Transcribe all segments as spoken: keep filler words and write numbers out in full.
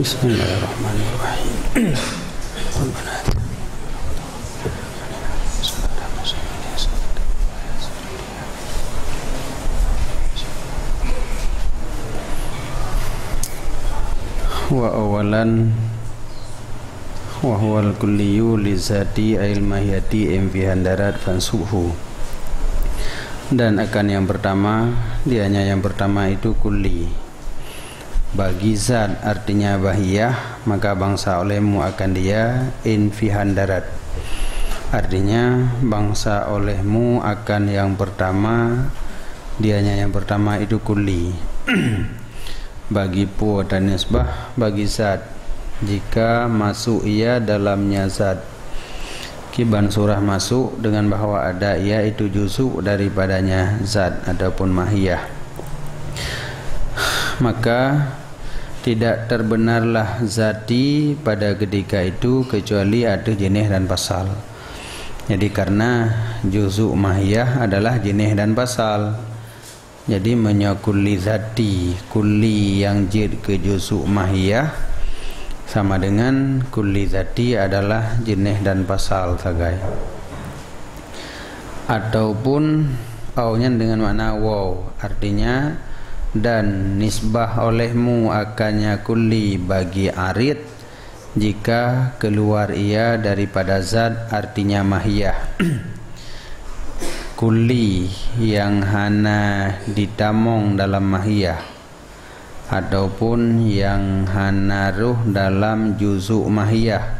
Bismillahirrahmanirrahim. Wa awalan, wa huwal kulliyu li zati ail mahiyati infihandarat fansubhu. Dan akan yang pertama, dianya yang pertama itu kulli. Bagi zat, artinya mahiyah, maka bangsa olehmu akan dia infihandarat. Artinya, bangsa olehmu akan yang pertama, dianya yang pertama itu kulli. Bagi peue tanisbah bagi zat, jika masuk ia dalamnya zat. Kiban surah masuk dengan bahwa ada ia itu juzuk daripadanya zat ataupun mahiyah. Maka, tidak terbenarlah zati pada ketika itu kecuali ateueh jeuneh dan pasal. Jadi, karena juzuk mahiyah adalah jeuneh dan pasal. Jadi, meunyoe kulli zati, kulli nyang jeuet keu juzuk mahiyah, sama dengan kulli zati adalah jeuneh dan pasal sagai. Ataupun au nyan dengan makna waw, artinya, dan nisbah olehmu akannya kulli bagi arid, jika keluar ia daripada zat, artinya mahiyah. Kulli nyang hana jitamong dalam mahiyah, ataupun nyang hana rhoh dalam juzuk mahiyah,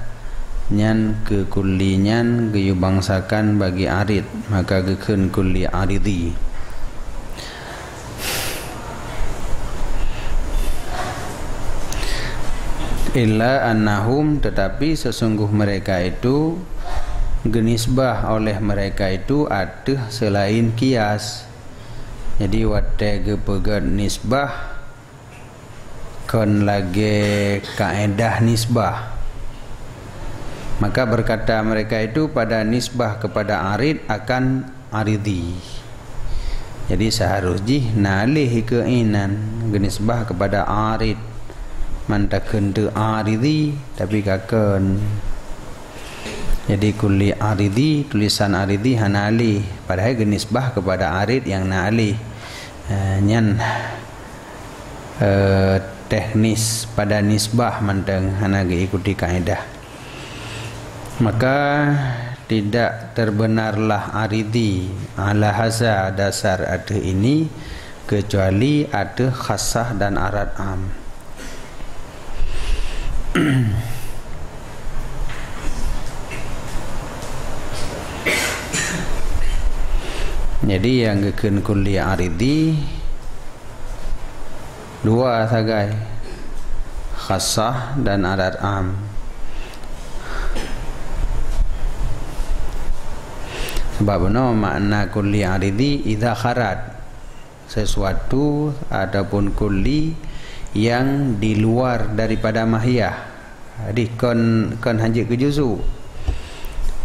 nyan keu kulli nyan geuyue bangsakan bagi arid, maka geukheun kulli aridi. Illa annahum, tetapi sesungguh mereka itu, geunisbah oleh mereka itu ateueh seulaén kias. Jadi, watée geupeugét nisbah, kon lagée kaedah nisbah. Maka berkata mereka itu pada nisbah kepada arid akan aridi. Jadi, seharus jih na aleh keu inan geunisbah kepada arid. Man takheun teu aridi, tapi ka kon. Jadi, kulli aridi, tulisan aridi hana aleh, padahai geunisbah kepada arid nyang na aleh. Eh, nyan, eh, teknis pada nisbah mantong hana geuikuti kaedah. Maka, tidak terbenarlah aridi ala haza, dasar ateueh ini, kecuali ateueh khassah dan arad am. Jadi, nyang geukheun kulli aridi dua sagai, khassah dan arad am. Sabab bunoe makna kulli aridi idza kharat, sesuatu ataupun kulli nyang di luar daripada mahiyah. Jadi, kon, kon hanjeuet keu juzuk.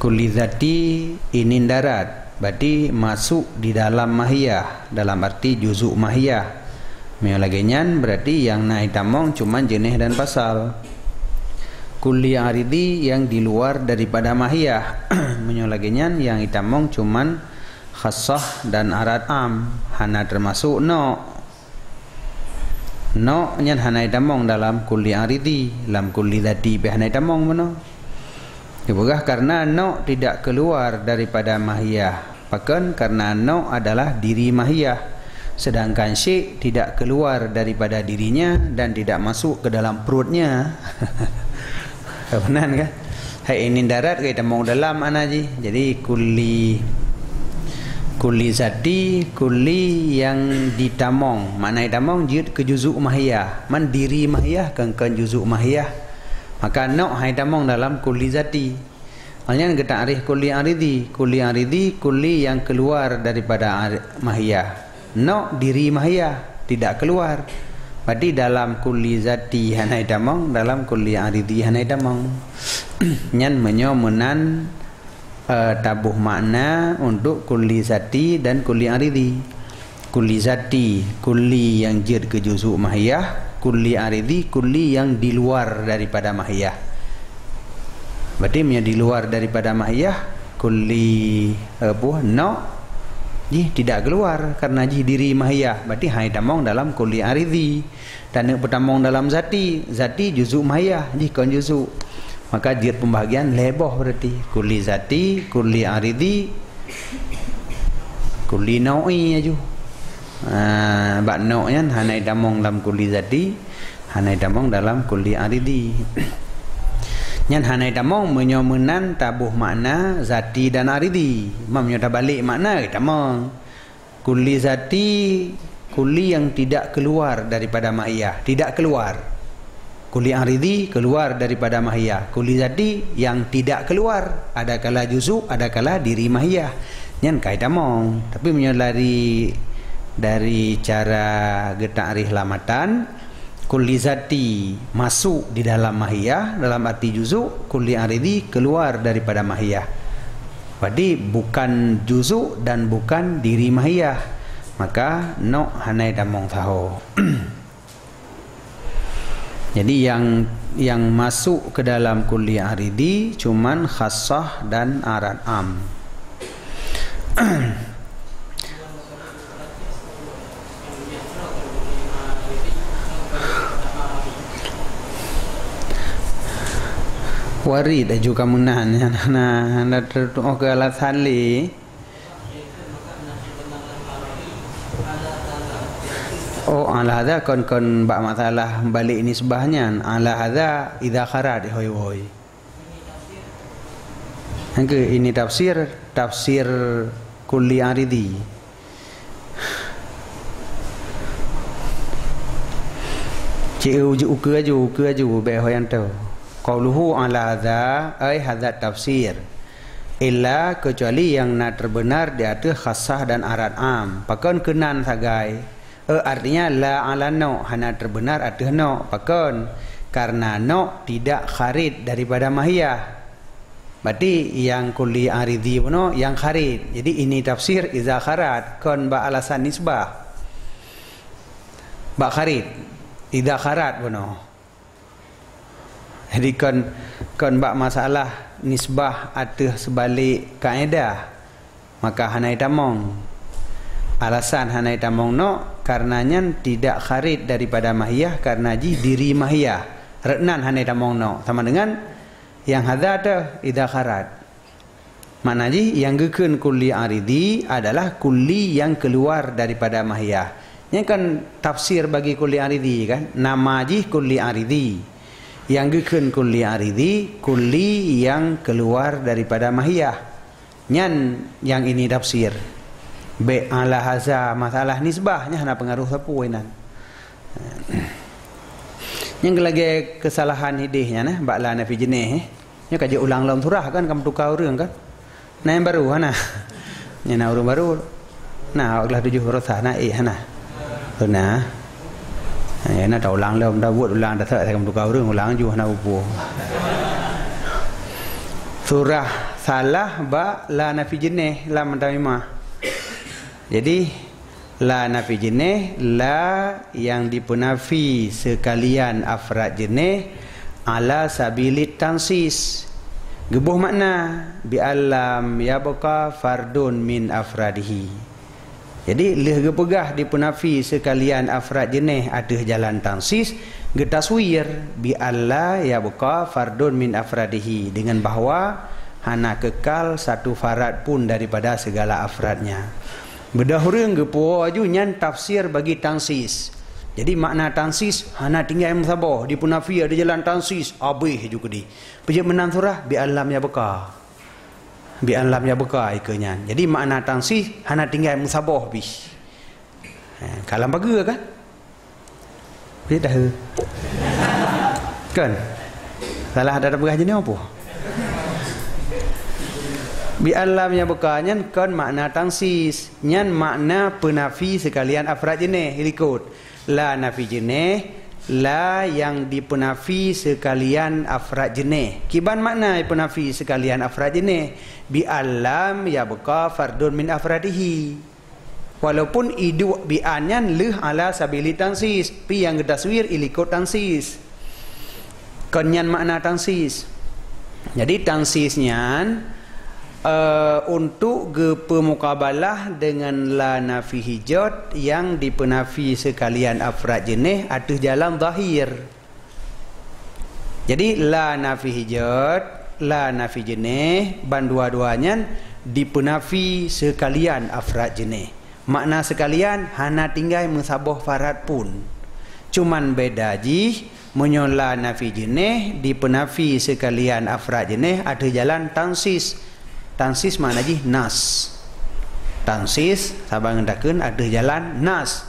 Kulli zati inindarat, berarti masuk di dalam mahiyah, dalam arti juzuk mahiyah. Meunyoe lagée nyan, berarti nyang na itamong cuman jeuneh dan pasal. Kulli aridi nyang di luar daripada mahiyah. Meunyoe lagée nyan, nyang itamong cuman khassah dan arad am, hana teumasuk nok. Nok nyan hana itamong dalam kulli aridi, lam kulli zati pih hana itamong bunoe. Geupeugah karena nok tidak keluar daripada mahiyah. Pakon? Karena nok adalah diri mahiyah. Sedangkan syik tidak keluar daripada dirinya dan tidak masuk ke dalam perutnya. Meunan kan? Hai inindarat ka itamong dalam makna jih. Jadi, kulli, kulli zati, kulli nyang ditamong. Makna itamong jeuet keu juzuk mahiyah. Man diri mahiyah, kon, kon juzuk mahiyah. Maka, nok hai tamong dalam kulli zati. Nyan geutakrif kulli aridi. Kulli aridi, kulli nyang keluar daripada ar-, mahiyah. Nok diri mahiyah, tidak keluar. Berarti dalam kulli zati hana itamong, dalam kulli aridi hana itamong. Nyan meunyoe meunan, eh, taboh makna untuk kulli zati dan kulli aridi. Kulli zati, kulli nyang jeuet keu juzuk mahiyah, kulli aridhi, kulli nyang di luar daripada mahiyah. Berarti meunyoe di luar daripada mahiyah, kulli, eh, apa, nok, jih tidak keluar karena jih diri mahiyah. Berarti hai tamong dalam kulli aridhi. Taneuk peutamong dalam zati, zati juzuk mahiyah, jih kon juzuk. Maka jeuet pembahagian lhèe boh berarti. Kulli zati, kulli aridhi, kulli nau'i aju. Ah, bak nok nyan hana itamong dalam kulli zati, hana itamong dalam kulli aridhi. Nyan hana itamong meunyoe meunan taboh makna zati dan aridhi. Meunyoe tabalek makna, itamong. Kulli zati, kulli yang tidak keluar daripada mahiyah, tidak keluar. Kulli aridhi keluar daripada mahiyah. Kulli zati yang tidak keluar, adakala juzuk, adakala diri mahiyah. Nyan ka itamong. Tapi meunyoe dari, dari cara geutakrif lam matan, kulli zati masuk di dalam mahiyah, dalam arti juzuk, kulli aridhi keluar daripada mahiyah. Berarti bukan juzuk dan bukan diri mahiyah. Maka, nok hana itamong saho. Jadi, yang, yang masuk ke dalam kulli aridhi cuman khassah dan arad am. Warid aju ka meunan, nyan hana, hana teutuoh keu alasan lé. Oh, ala hadza kon, kon bak masalah balik nisbah nyan. Ala hadza idza kharat, hoi, hoi. Nyang keu ini tafsir, tafsir kulli aridhi. Cik, uju-, ukeue aju, ukeue aju, bèk ho nyang tô. Qauluhu ala hadza, ai hadza tafsir. Illa, keucuali nyang na teubeunar di ateueh khassah dan arad am. Pakon keunan sagai? Eh, artinya la ala nok, hana teubeunar ateueh nok. Pakon? Karena nok tidak kharid daripada mahiyah. Berarti nyang kulli aridhi bunoe nyang kharid. Jadi ini tafsir idza kharat, kon bak alasan nisbah. Bak kharid. Idza kharat bunoe. Jadi kon, kon bak masalah nisbah ateueh seubalek kaedah, maka hana itamong. Alasan hana itamong nok, karena nyan tidak kharid daripada mahiyah, karena jih diri mahiyah. Rot nan hana itamong nok. Sama dengan nyang hadza teuh, idza kharat. Makna jih, nyang geukheun kulli aridhi adalah kulli nyang keuluar daripada mahiyah. Nyan kan tafsir bagi kulli aridhi kan? Nama jih kulli aridhi. Nyang geukheun kulli aridhi, kulli nyang keuluar daripada mahiyah. Nyan nyang ini tafsir. Bèk ala hadza masalah nisbah, nyan hana peungaruh sapeue inan. Nyang lagèe keusalahan idéh nyan, eh, bak la nafi jeunèh, eh. Nyoe ka jiulang lom surah kan, ka meutuka ureueng kan? Na nyang barô hana? Nyan na ureueng barô. Na awak glah tujoh baroesa na ék hana? Hana. Ha, ya na taulang lom, dah buet ulang, dah tak ka meutuka ureueng, ulang ju hana upu. Surah salah bak la nafi jeunèh lam tamimah. Jadi, la nafi jeunèh, la nyang dipeunafi seukalian afrad jeunèh ala sabilit tansis. Geuboh makna, bi allam yabqa fardun min afradihi. Jadi, lheueh geupeugah dipeunafi seukalian afrad jeunèh ateueh jalan tansis, geutaswir, bi alla yabqa fardun min afradihi, deungon bahwa hana keukal satu farad pun daripada segala afradnya. Beudôh ureueng geupuwoe aju nyan tafsir bagi tansis. Jadi, makna tansis hana tinggai meusaboh, dipeunafi ateueh jalan tansis, habéh ju keudéh. Peue jeuet meunan surah, bi allam yabqa. Bi allam yabqa ikeue nyan. Jadi, makna tansis hana tinggai meusaboh pih. Ha, ka lam pageue kan? Peue dah? Kan? Salah ada peugah jeuneuh apa? Bi allam yabqa nyan kon makna tansis. Nyan makna peunafi seukalian afrad jeunèh, likot. La nafi jeunèh, la nyang dipeunafi seukalian afrad jeunèh. Kiban makna peunafi seukalian afrad jeunèh? Bi allam yabqa fardun min afradihi. Walaupun iduek bi an nyan lheueh ala sabili tansis, pi nyang geutaswir ilikot tansis. Kon nyan makna tansis. Jadi tansis nyan, eh, untuk geupeumokabalah deungon la nafi hijot nyang dipeunafi seukalian afrad jeuneh ateueh jalan zahir. Jadi la nafi hijot, la nafi jeuneh, bandua-dua nyan dipeunafi seukalian afrad jeuneh. Makna seukalian hana tinggai meusaboh farad pun. Cuman beda jih, meunyoe la nafi jeuneh dipeunafi seukalian afrad jeuneh ateueh jalan tansis. Tansis makna jih nas. Tansis saban geutakeun ateueh jalan nas.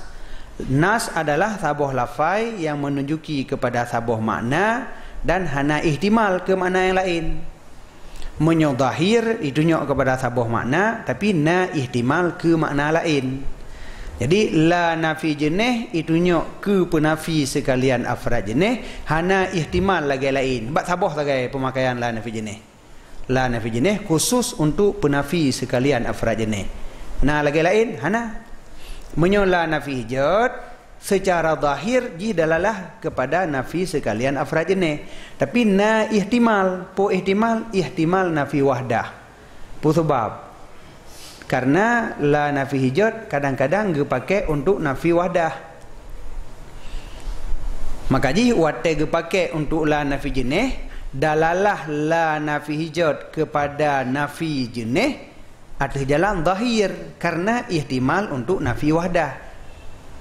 Nas adalah saboh lafai nyang meununjuki keupada saboh makna dan hana ihtimal keu makna nyang laén. Meunyoe zahir itunyok keupada saboh makna, tapi na ihtimal keu makna laén. Jadi la nafi jeuneh itunyok keu peunafi seukalian afrad jeuneh, hana ihtimal lagée laén. Bak saboh sagai peumakaian la nafi jeuneh. La nafi jeuneh khusus untuk peunafi seukalian afrad jeuneh. Na lagée laén? Hana. Meunyoe la nafi hijot, seucara zahir jih dalalah keupada nafi seukalian afrad jeuneh. Tapi na ihtimal. Peue ihtimal? Ihtimal nafi wahdah. Peue sabab? Karena la nafi hijot kadang-kadang geupaké untuk nafi wahdah. Maka jih watée geupaké untuk la nafi jeuneh, dalalah la nafi hijot keupada nafi jeuneh ateueh jalan zahir, karena ihtimal untuk nafi wahdah.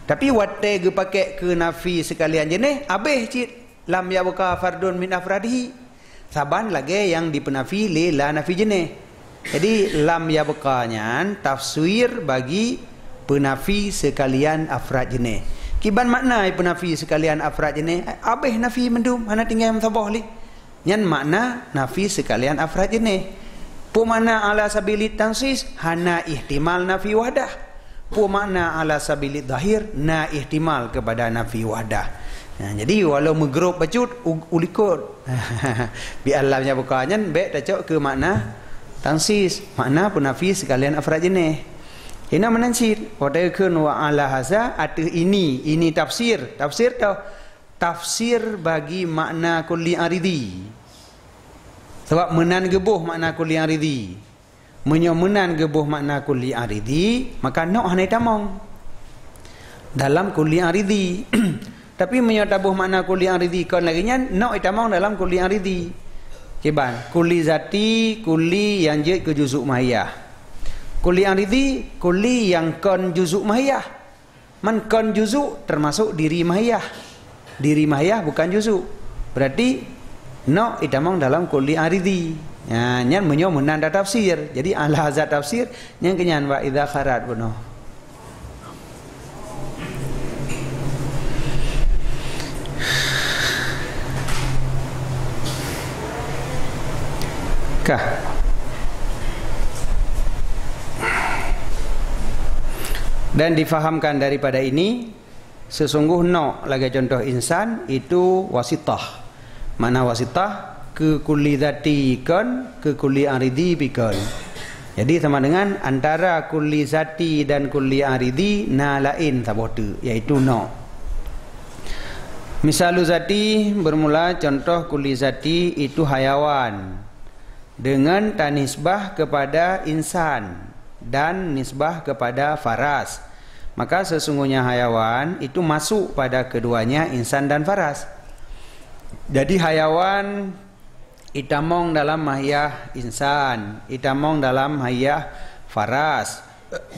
Tapi watée geupaké keu nafi seukalian jeuneh, abéh cit lam yabqa fardun min afradihi. Saban lagée nyang dipeunafi lé la nafi jeuneh. Jadi lam yabqa nyan tafsir bagi peunafi seukalian afrad jeuneh. Kiban makna peunafi seukalian afrad jeuneh? Abéh nafi mandum, hana tinggai meusaboh lé. Nyan makna nafi seukalian afrad jeuneh. Peue makna ala sabili tansis? Hana ihtimal nafi wahdah. Peue makna ala sabili zahir? Na ihtimal keupada nafi wahdah. Nah, jadi walau meugrop bacut u-, ulikot. Bi alam nyang buka nyan bék tacok keu makna tansis, makna peunafi seukalian afrad jeuneh. Hina meunan cit, watée kheun wa ala haza ateueh ini, ini tafsir. Tafsir toh? Tafsir bagi makna kulli aridi. Sabab meunan geuboh makna kulli aridi. Meunyoe meunan geuboh makna kulli aridi, maka nok hana itamong dalam kulli aridi. Tapi meunyoe taboh makna kulli aridi kon lagée nyan, nok itamong dalam kulli aridi. Kiban, kulli zati, kulli nyang jeuet keu juzuk mahiyah. Kulli aridi, kulli nyang kon juzuk mahiyah. Man kon juzuk teumasok diri mahiyah. Diri mahiyah bukan juzuk. Berarti nok itamong dalam kulli aridi. Ya, nyan meunyoe meunan da tafsir. Jadi ala haza tafsir, nyan keu nyan wa idza kharat bunoe. Kah. Dan difahamkan daripada ini, sesungguh nok lagée contoh insan itu wasitah. Makna wasitah, keu kulli zati kon, keu kulli aridi pi kon. Jadi sama dengan antara kulli zati dan kulli aridi na laén saboh teuk, yaitu nok. Misalu zati bermula contoh kulli zati itu hayawan. Dengan tanisbah kepada insan dan nisbah kepada faras, maka sesungguhnya hayawan itu masuk pada keduanya insan dan faras. Jadi hayawan itamong dalam mahiyah insan, itamong dalam mahiyah faras.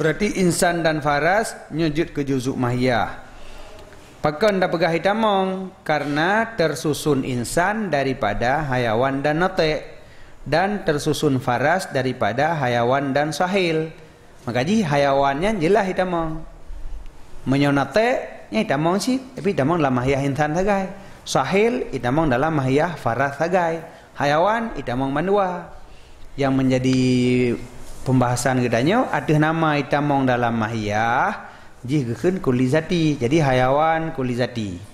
Berarti insan dan faras nyoe jeuet keu juzuk mahiyah. Pakon tapeugah itamong? Karena tersusun insan daripada hayawan dan natek, dan tersusun faras daripada hayawan dan sahil. Maka jih hayawan nyan jeulaih itamong. Meunyoe natek, nyan itamong cit, tapi itamong lam mahiyah insan sagai. Sahil itamong dalam mahiyah faras sagai. Hayawan itamong mandua. Yang menjadi pembahasan geutanyoe ateueh nama itamong dalam mahiyah, jih geukheun kulli zati. Jadi hayawan kulli zati.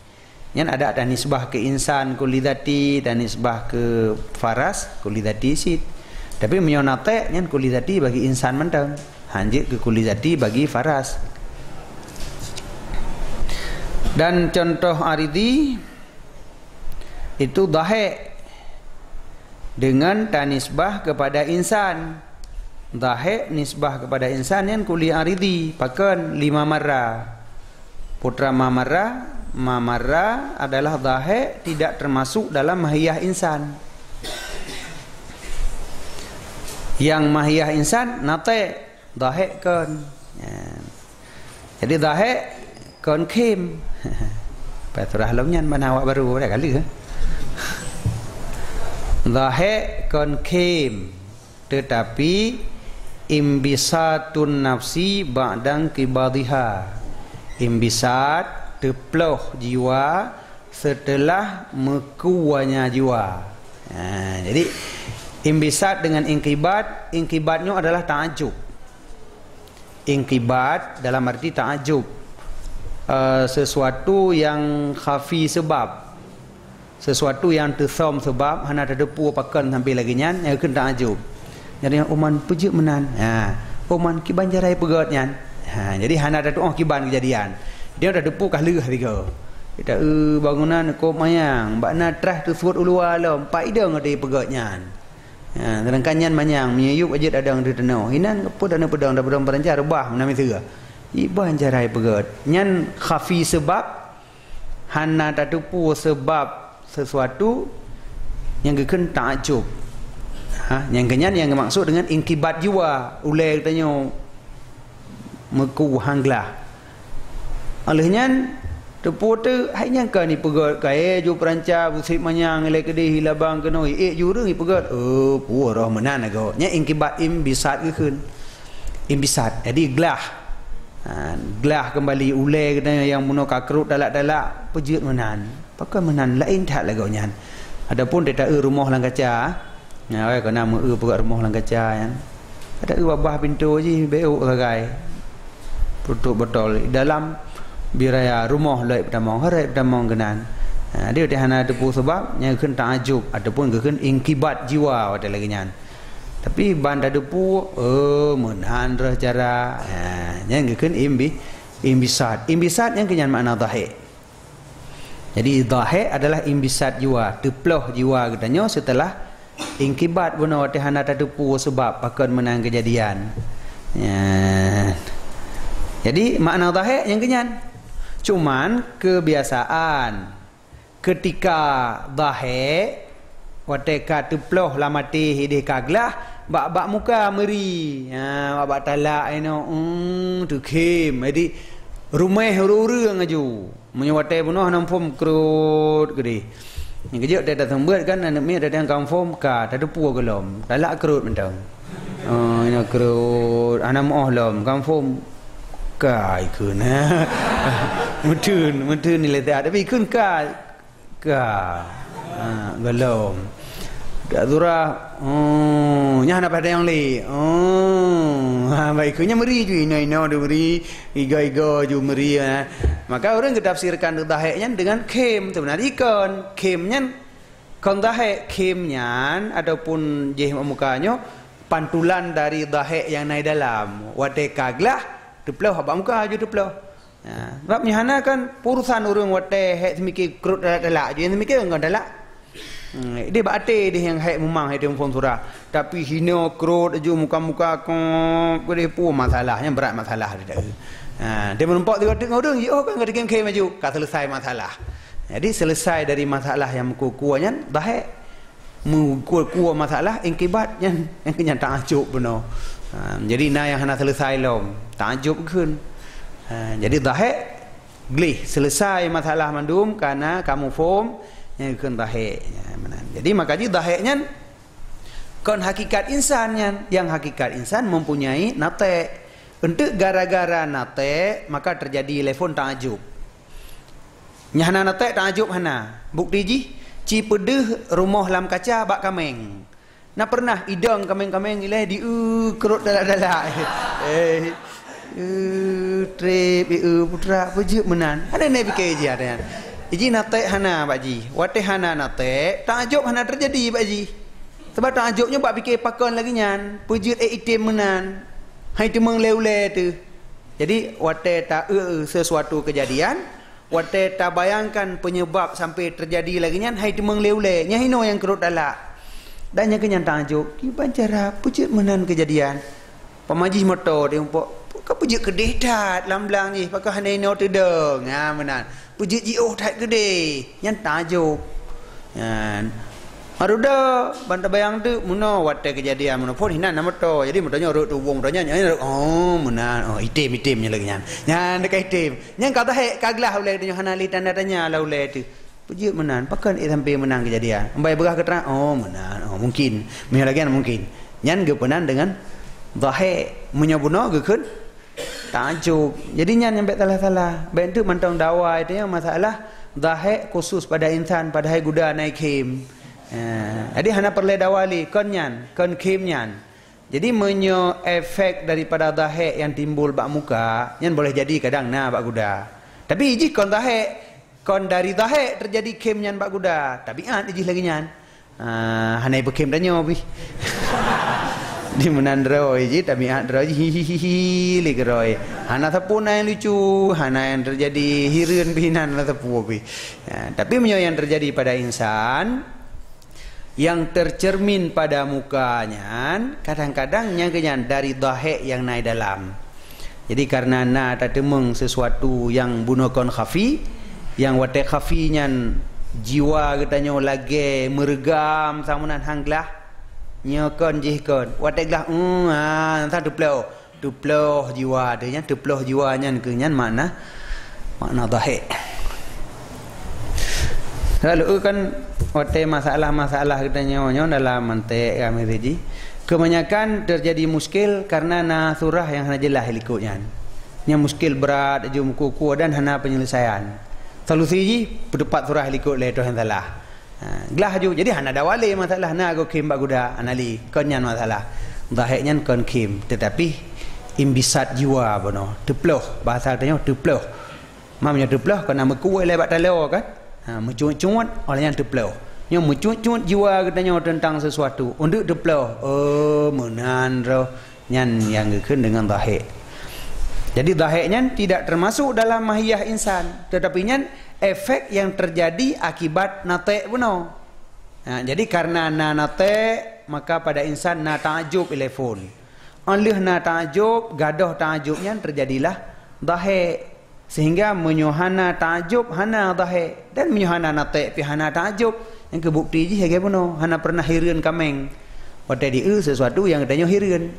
Nyan adak tanisbah keu insan kulli zati, tanisbah keu faras kulli zati cit. Tapi meunyoe natek, nyan kulli zati bagi insan mantong. Hanjeuet keu kulli zati bagi faras. Dan contoh aridi itu dhahik dengan tanisbah kepada insan. Dhahik nisbah kepada insan nyan kulli aridi, pakon lima marra. Putra ma marra, ma marra adalah dhahik tidak termasuk dalam mahiyah insan. Yang mahiyah insan natek, dhahik kon. Ya. Jadi dhahik kon khim. Pasurah lom nyan mana awak baru dah kali. Dhahik kon khim. Tetapi imbisatun nafsi ba'da inqibadhiha. Imbisat, teuploh jiwa setelah meukuanya jiwa. Ha, jadi imbisat dengan inqibat, inqibat nyoe adalah ta'ajub. Inqibat dalam arti ta'ajub. Eh, sesuatu yang khafi sebab. Sesuatu nyang teusom seubab hana tateupeue pakon sampai lagée nyan, nyang kheun ta'ajub. Jadi, "Uman peujeuet meunan?" Ha, "Uman kiban cara ipeugét nyan?" Ha, jadi hana tatu'oh kiban keujadian. Dia tateupeue ka lheueh sigoe. Kita, "Eh, bangunan kop manyang, bak na trah teusuet u luwa lom, pat idong ata ipeugét nyan?" Ha, sedangkan nyan manyang, meunyoe yub jeuet adong di tanoh. Inan peue tanoh peudong, tapeudong peuranca reubah meunan miseue. Iban cara ipeugét. Nyan khafi seubab, hana tateupeue seubab sesuatu nyang geukheun ta'ajub. Ha, nyang keunyan nyang geumaksud dengan inqibat jiwa, ulée geutanyoe meuku hang glah. Oleh nyan, teupeue teu, hai nyang ka ipeugét kayée ju peuranca, busiek manyang, ilée keudeh, ilabang keunoe, ék ju ureuëng ipeugét, "Oh, peue roh meunan agoe." Nyan inqibat imbisat geukheun. Imbisat. Jadi glah. Ha, glah keumbali ulée geutanyoe nyang bunoe ka krot talak-talak, peujeuet meunan. Pakon meunan laén that lagée nyan. Adapun teuta-eu rumoh lam kaca, nyan awai kona meu-eu peugét rumoh lam kaca nyan. Teuta-eu babah pintoe jih beu sagai. Tutup botol. Dalam biraya rumoh lheueh peutamong, hareuet peutamong keunan. Ha, dia hana teupeue seubab, nyang geukheun ta'ajub ataupun geukheun inqibat jiwa watée lagée nyan. Tapi ban tateupeue, "Oh, meunan roh cara." Ha, nyan geukheun imbi-, imbisat. Imbisat nyan keunyan makna dhahik. Jadi, dhahik adalah imbisat jiwa, teuploh jiwa geutanyoe seuteulah inqibat bunoe watée hana tateupeue seubab pakon meunan keujadian. Ya. Jadi, makna dhahik nyang keunyan. Cuman, keubiasaan Keutika dhahek, watée ka teuploh lam até ideh ka glah, bak-bak muka meuri. Ha, bak-bak talak inoe, eum, teukhém. Jadi, ruméh ureuëng-ureuëng laju. Meunyoe watée bunoe hana muphom, krot keudeh. Nyang keujeuet watée taseumbeuet kan, aneuk miet datang ka muphom, ka tateupeue gohlom. Talak krot mantong. Oh, inoe krot, hana muoh lom, ka muphom. Ka ikheun. Meutheun, meutheun nilai siat. Tapi ikheun ka, ka. Ha, gohlom. Dak surah, oh, nyan hana padang lé. Oh, ha, baik ikheun nyan meuri ju, inoe-inoe ju meuri, igoe-igoe ju meuri, ha. Maka ureuëng geutafsirkan dhahek nyan dengan khém. Seubeuna jih kon. Khém nyan kon dhahek, khém nyan ataupun jih muka nyoe pantulan dari dhahek nyang na dalam. Watée ka glah, teuploh bak muka ju teuploh. Ha, sabab nyoe hana kan urusan ureuëng watée hek seumiké krot talak-talak ju, nyang seumiké kon talak. Hmm, ideh bak até deh nyang hek mumang hek muphom surah. Tapi hinoe krot ju muka-muka kop keudeh, peue masalah, nyan brat masalah dia. Ha, dia meurumpok tiga teuk ngon ureuëng, jiôh kan ka dikhém-khém laju, ka selesai masalah. Jadi selesai dari masalah nyang meukuah-kuah nyan dhahek. Meukuah-kuah masalah, inkibat nyan, nyang keunyan taajub bunoe. Ha, jadi na nyang hana selesai lom, taajub kheun. Ha, jadi dhahek gleh selesai masalah mandum, kana ka muphom nyang kheun dhahek. Ya, meunan. Jadi maka jih dhahek nyan kon hakikat insan nyan. Yang hakikat insan mempunyai natek. Enteuk gara-gara natek, maka terjadi lé phon taajub. Nyan hana natek taajub hana. Bukti jih, ci peudeuh rumoh lam kaca bak kaméng. Na pernah idong kaméng-kaméng ilée di, eu, krot dalak-dalak. Eh, eu, treb, eu, putra, peujeuet meunan. Hana na pike jih ada nyan. Iji natek hana bak jih. Watée hana natek, taajub hana terjadi bak jih. Sebab taajub nyoe bak pike pakon lagée nyan, peujeuet ék item meunan. Hai teumeung lé ulée teuh. Jadi, watée ta-eu sesuatu keujadian, watée tabayangkan peunyeubab sampai teujadi lagée nyan, hai teumeung lé ulée, nyan hinoe nyang keurot talak. Dan nyang keu nyan taajub, kiban cara peue jeuet meunan keujadian. Pama jih moto di umpok, ka peue jeuet keudeh that lam blang jih, pakon hana inoe teudong. Ha, meunan. Peue jeuet jiôh that keudeh. Nyan taajub. Nyan. Maruda, ban tabayang teuk, meunoe watée keujadian meunoe phon hinan na moto. Jadi moto nyoe rhot tubông moto nyan, nyan, oh, meunan. Oh, item, item nyan lagée nyan. Nyan dekat item. Nyan ka zahé, ka glah ulée geutanyoe hana lé tanda tanya lam ulée teuh. Peue jeuet meunan, pakon ék sampai meunan keujadian? Ambai beurah keuterangan, oh, meunan, oh, mungkin. Meunyoe lagée nyan mungkin. Nyan geupeunan deungon zahé. Meunyoe bunoe geukheun taajub. Jadi nyan nyang bék salah-salah. Bék teuk mantong dawa itu nyang masalah zahé khusus pada insan, padahai guda na khém. Eh, jadi hana peureulée dawa lé, kon nyan, kon khém nyan. Jadi meunyoe efek daripada zahé nyang timbul bak muka, nyan boleh jadi kadang na bak guda. Tapi jih kon zahé, kon dari zahé teujadi khém nyan bak guda, tabiat jih lagée nyan. Ah, hana ipeukhém tanyoe pih. Di meunan droe jih, tabiat droe jih, hihihihi, lé keudroe. Hana sapeue na nyang lucu, hana nyang teujadi hireuen pih, hana sapeue pih. Ah, tapi meunyoe nyang teujadi pada insan, nyang teuceurmin pada muka nyan, kadang-kadang nyang keu nyan dari zahé nyang na di dalam. Jadi, kareuna na tateumeung sesuatu nyang bunoe kon khafi, nyang watée khafi nyan jiwa geutanyoe lagée meureugam sameunan han glah, nyoe kon jih kon. Watée glah, eung, ha, sa teuploh. Teuploh jiwa teuh nyan, teuploh jiwa nyan keu nyan makna, makna zahé. Lalu kan watée masalah-masalah geutanyoe nyoe dalam mantek kami tadi, kebanyakan terjadi muskil karena na surah nyang hana jeulaih likot nyan. Nyang muskil brat, aju meuku-ku dan hana penyelesaian. Solusi jih, peuteupat surah likot lé toh nyang salah. Ha, glah aju. Jadi hana dawa lé masalah na goe khém bak guda, hana lé. Kon nyan masalah. Zahé nyan kon khém, tetapi imbisat jiwa bunoe. Teuploh, bahasa tanyoe teuploh. Ma meunyoe teuploh, kon na meukuweh lé bak taloe kan? Ha, meucuet-cuet, oleh nyan teuploh. Nyoe meucuet-cuet jiwa geutanyoe teuntang sesuatu. Untuk teuploh, oh, meunan roh. Nyan nyang geukheun deungon zahé. Jadi, zahé nyan tidak termasuk dalam mahiyah insan, tetapi nyan efek nyang teujadi akibat natek bunoe. Ha, jadi, kareuna na natek, maka pada insan na taajub ilée phon. Óh lheueh na taajub, gadôh taajub nyan teujadilah zahé. Sehingga meunyoe hana taajub, hana zahé, dan meunyoe hana natek pih hana taajub, nyang keu bukti jih lagée bunoe, hana peureunah hireuen kaméng. Watée di-eu sesuatu nyang geutanyoe hireuen.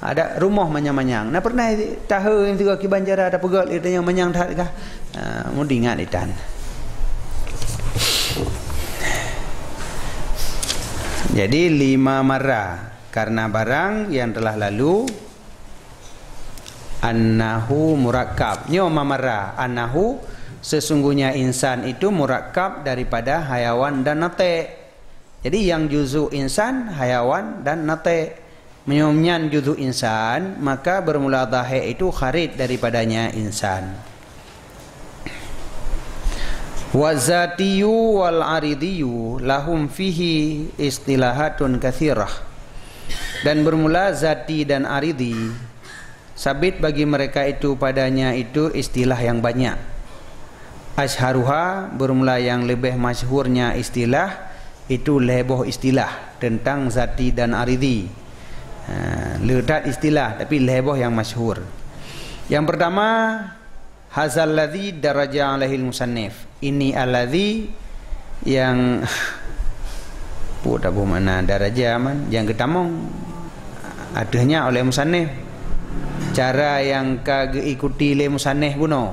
Ada rumoh manyang-manyang. Na peureunah tahe nyang sigoe kiban cara tapeugét lé geutanyoe manyang that kah? Ah, meuingat itan. Jadi lima marah karena barang yang telah lalu, annahu murakkab. Nyoe ma marah, annahu, sesungguhnya insan itu murakkab daripada hayawan dan natek. Jadi, nyang juzuk insan, hayawan dan natek. Meunyoe nyan juzuk insan, maka bermula zahé itu kharij daripadanya insan. Wa zatiyyu wal aridiyyu lahum fihi istilahatun katsirah. Dan bermula zati dan aridi, sabit bagi mereka itu padanya itu istilah yang banyak. Asyharuha, bermula yang lebih masyhurnya istilah, itu lhée boh istilah tentang zati dan aridi. Ha, le that istilah, tapi lhée boh nyang masyhur. Yang pertama, hazal ladzi daraja alaihil musannif. Ini alladzi nyang, peue taboh makna daraja man, nyang geutamong ateueh nyan oleh musannif. Cara nyang ka geuikuti lé musannif bunoe.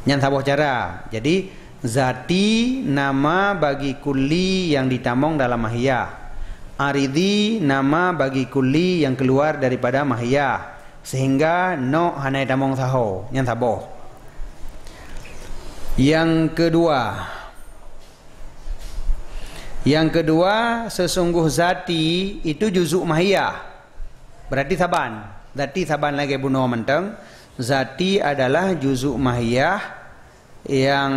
Nyan saboh cara. Jadi, zati nama bagi kulli nyang ditamong dalam mahiyah. Aridi nama bagi kulli nyang keuluar daripada mahiyah. Sehingga nok hana jitamong saho, nyan saboh. Nyang keudua, nyang keudua, sesungguh zati itu juzuk mahiyah. Berarti saban. Zati saban lagée bunoe mantong. Zati adalah juzuk mahiyah nyang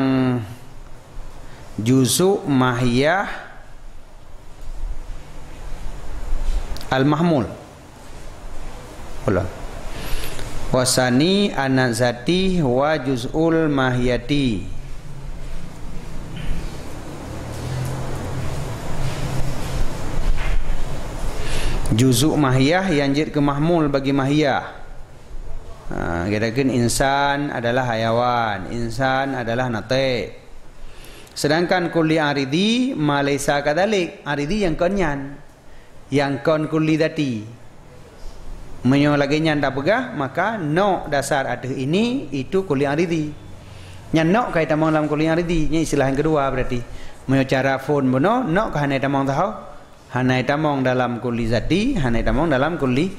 juzuk mahiyah al-mahmul. Pula. Wasani anat zati wa juz'ul mahiyati. Juzuk mahiyah nyang jeuet keu mahmul bagi mahiyah. Ha, geutanyoe insan adalah hayawan, insan adalah natek. Sedangkan kulli aridi ma laisa kadzalik, aridi nyang kon nyan. Nyang kon kulli zati. Meunyoe lagée nyan tapeugah, maka nok dasar ateueh ini itu kulli aridi. Nyan nok ka itamong lam kulli aridi, nyan istilah nyang keudua berarti. Meunyoe cara phon bunoe, nok ka hana itamong taho. Hana itamong dalam kulli zati, hana itamong dalam kulli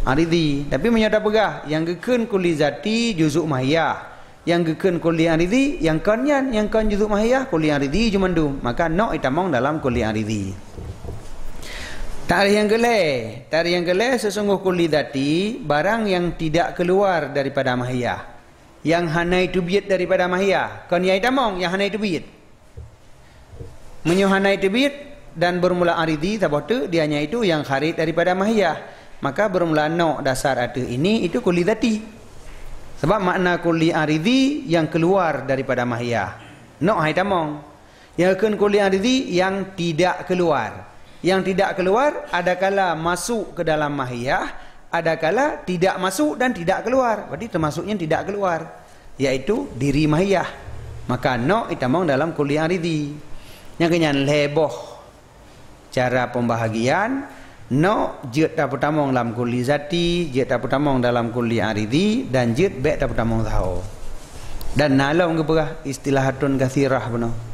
aridi. Tapi meunyoe tapeugah, nyang geukheun kulli zati juzuk mahiyah, nyang geukheun kulli aridi, nyang kon nyan, nyang kon juzuk mahiyah, kulli aridi jumandum. Maka nok itamong dalam kulli aridi. Takrif nyang keulhée, takrif nyang keulhée, seusungguh kulli zati barang nyang tidak keluar daripada mahiyah. Nyang hana iteubiet daripada mahiyah, kon nyang itamong nyang hana iteubiet. Meunyoe hana iteubiet dan bermula aridi saboh teuk, dia nyan itu nyang kharij daripada mahiyah, maka bermula nok dasar ateueh ini itu kulli zati. Sebab makna kulli aridi nyang keluar daripada mahiyah. Nok hai tamong. Nyang geukheun kulli aridi nyang tidak keluar. Nyang tidak keluar adakala masuk ke dalam mahiyah, adakala tidak masuk dan tidak keluar. Berarti termasuknya tidak keluar, yaitu diri mahiyah. Maka nok itamong dalam kulli aridi. Nyang keu nyan lhée boh cara pembahagian, nok jeuet tapeutamong lam kulli zati, jeuet tapeutamong dalam kulli aridi, dan jeuet bék tapeutamong saho. Dan na lom geupeugah istilahatun katsirah bunoe.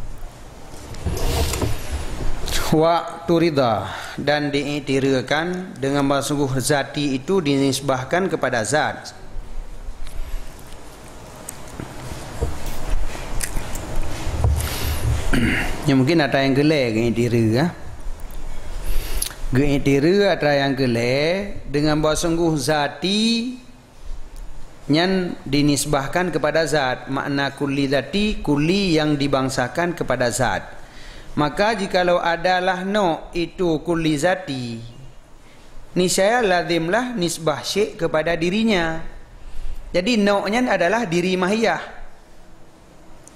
Wa turida, dan diiktireukan dengan bahwa sungguh zati itu dinisbahkan kepada zat. Ya, mungkin atra nyang keulhée geuiktireu, ya. Geuiktireu atra nyang keulhée dengan bahwa sungguh zati nyan dinisbahkan kepada zat, makna kulli zati, kulli yang dibangsakan kepada zat. Maka jikalau adalah nok itu kulli zati, niscaya lazimlah nisbah syek kepada dirinya. Jadi, nok nyan adalah diri mahiyah.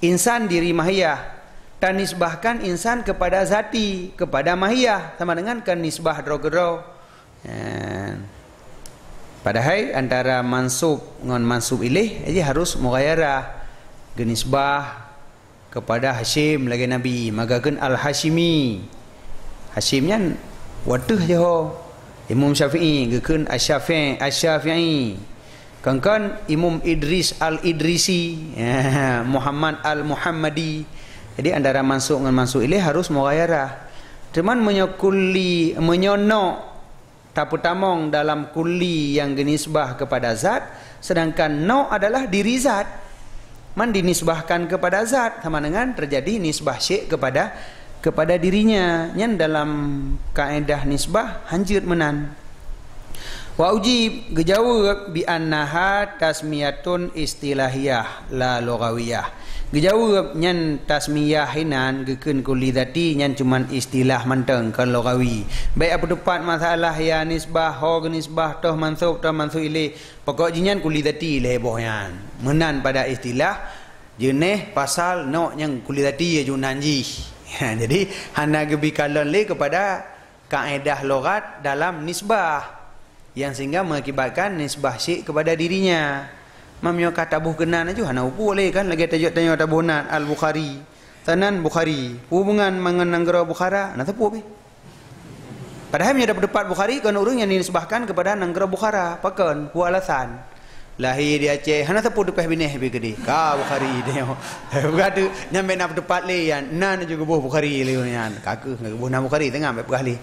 Insan diri mahiyah. Tanisbahkan insan kepada zati, kepada mahiyah, sama dengan kan nisbah droe keudroe. Ya. Padahai antara mansub ngon mansub iléh, jadi harus mughayarah. Geunisbah kepada Hasyim lagée Nabi, maka geukheun Al-Hasyimi. Hasyim nyan wateuh jiho. Imam Syafi'i geukheun Asy-Syafi-, Asy-Syafi'i. Kan-kan Imam Idris Al-Idrisi, Muhammad Al-Muhammadi. Jadi antara mansub ngon mansub iléh harus mughayarah. Cuman meunyoe kulli, meunyoe nok tapeutamong dalam kulli nyang geunisbah kepada zat, sedangkan nok adalah diri zat. Man dinisbahkan kepada zat, sama dengan terjadi nisbah syek kepada, kepada dirinya. Nyan dalam kaedah nisbah hanjeuet meunan. Wa ujib, geujaweueb bi annaha tasmiyatun istilahiyah la lughawiyah. Geujaweueb nyan tasmiyah inan geukheun kulli zati nyan cuman istilah mantong, kon lughawi. Bék apeuteupat masalah ya nisbah, ho geunisbah, toh mansub, toh mansub iléh. Pokok jih nyan kulli zati lhée boh nyan. Meunan pada istilah jeuneh pasal nok nyang kulli zati ya junan jih. Jadi hana geubi kalon lé kepada kaedah lughat dalam nisbah, nyang sehingga mengakibatkan nisbah syek kepada dirinya. Meunyoe ka taboh keunan aju hana upuek lé kan, lagée tajok tanyoe taboh nan Al-Bukhari. Tanan Bukhari, hubungan mangan nanggroe Bukhara, na teupeu pih. Padahai meunyoe dapeupat Bukhari kon ureuëng nyang dinisbahkan kepada nanggroe Bukhara, pakon? Peue alasan? Lahé di Aceh, hana sapeue teupeh binéh pi keudeh. Ka Bukhari nyoe. Bukan tu, nyan bék na teupat lé nyan. Nan ju geuboh Bukhari lé nyan. Ka keuh geuboh na Bukhari teungoh bék peugah lé.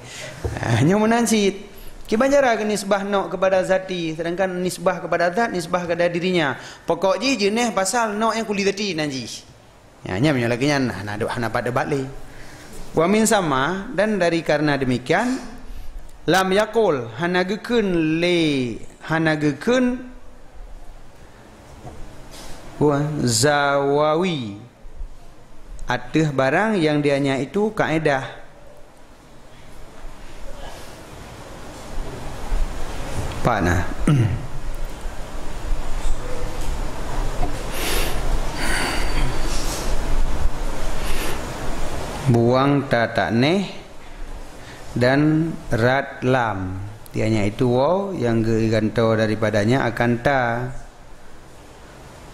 Ah, nyoe meunan cit. Kiban cara geunisbah nok kepada zati, sedangkan nisbah kepada zat, nisbah kepada dirinya. Pokok jih jeuneh pasal nok nyang kulli zati nan jih. Ya, nyan meunyoe lagée nyan hana, hana pat debat lé. Wa min sama, dan dari karena demikian, lam yaqul, hana geukheun lé, hana geukheun wa zawawi ateueh barang nyang dianya itu kaedah. Pat na. Buang ta takneh dan rad lam, ianya itu waw yang geugantoe daripadanya akan ta,